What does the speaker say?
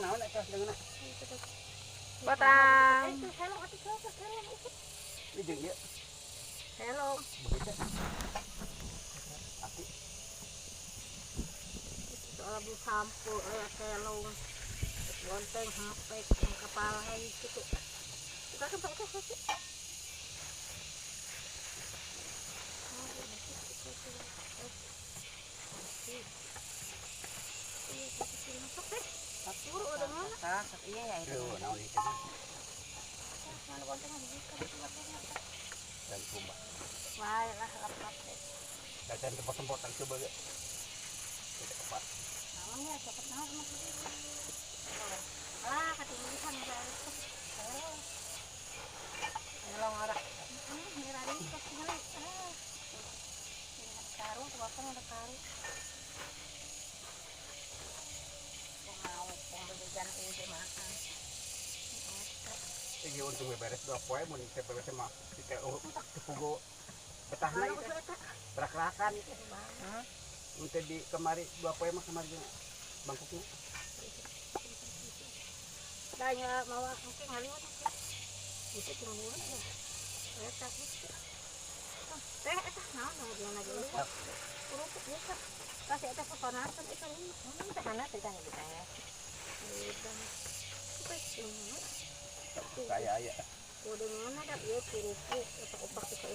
Naon eta sedengna? Batang. Helong atuh sok helong ikut. Ini jeung ieu. Helong. Begitu. Aki. Soal sampo helong. Bonteng hempek kepala gitu. Buka kan pakai sih. Iya ya itu. Naon itu? Mana bontengnya dibuka Dan kumbah. Wah, lah lap-lap deh. Dan tempat-tempat coba ge. Tidak tepat. Naon ya, cepet naon maksudnya. Ah, ketinggian guys. Helong ora. Ini rari kok tinggal. Ah. Ini karung, bapak ada karung. Mau pembelian ini makan. Iki untung beres dua poe mun teh beres mah teh pugo betahna ieu teh. Berakrakan ieu. Heeh. Mun teh di kemari dua poe mah kemari bangkukna. Tanya mawa engke ngaliwat engke. Bisa ngaliwat ya. Eta gitu. Teh eta naon nu dina ge. Kerupuk biasa. Kasih eta kepanasan eta ini. Teh kana teh teh teh. Udah Kayak aya. Udah mana dah ieu kerupuk opak-opak eta.